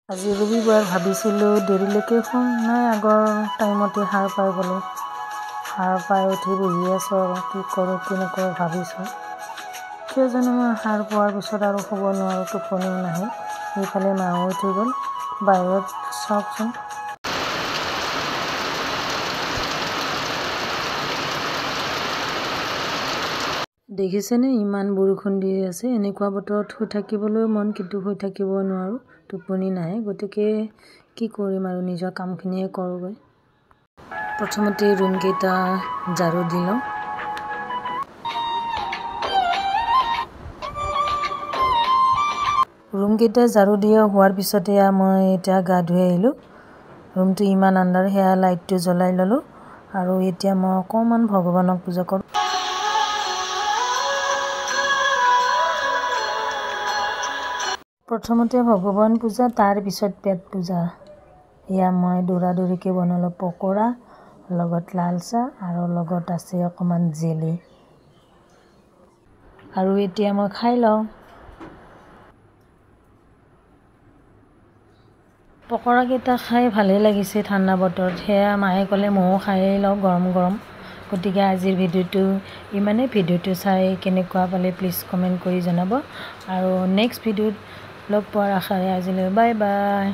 আজি ৰবিবাৰ, ভাবিছিলোঁ দেৰিলৈকে শুম, নাই, আগৰ টাইমতে সাৰ পাই গ'লোঁ। সাৰ পাই উঠি বহি আছোঁ আৰু কি কৰোঁ কি নকৰোঁ ভাবিছোঁ। কিয় জানো মই সাৰ পোৱাৰ পিছত আৰু শুব নোৱাৰোঁ, টোপনিও নাহে। এইফালে মাও উঠি গ'ল। বাহিৰত চাওকচোন। দেখিছেনে, ইমান বৰষুণ দি আছে। এনেকুৱা বতৰত শুই থাকিবলৈ মন, কিন্তু শুই থাকিব নোৱাৰোঁ, টোপনি নাহে। গতিকে কি কৰিম আৰু, নিজৰ কামখিনিয়ে কৰোঁগৈ। প্ৰথমতে ৰুমকেইটা ঝাৰু দি লওঁ। ৰুমকেইটা ঝাৰু দিয়া হোৱাৰ পিছতে মই এতিয়া গা ধুই আহিলোঁ। ৰুমটো ইমান আন্ধাৰ, সেয়া লাইটটো জ্বলাই ল'লোঁ আৰু এতিয়া মই অকণমান ভগৱানক পূজা কৰোঁ। প্ৰথমতে ভগৱান পূজা, তাৰপিছত পেট পূজা। এয়া মই দৌৰা দৌৰিকৈ বনালোঁ পকৰা, লগত লাল চাহ আৰু লগত আছে অকণমান জেলি। আৰু এতিয়া মই খাই লওঁ। পকৰাকেইটা খাই ভালেই লাগিছে ঠাণ্ডা বতৰত। সেয়া মায়ে ক'লে ময়ো খায়েই লওঁ গৰম গৰম। গতিকে আজিৰ ভিডিঅ'টো ইমানেই। ভিডিঅ'টো চাই কেনেকুৱা পালে প্লিজ কমেণ্ট কৰি জনাব আৰু নেক্সট ভিডিঅ'ত লগ পোৱাৰ আশাৰে আজিলৈ বাই বাই।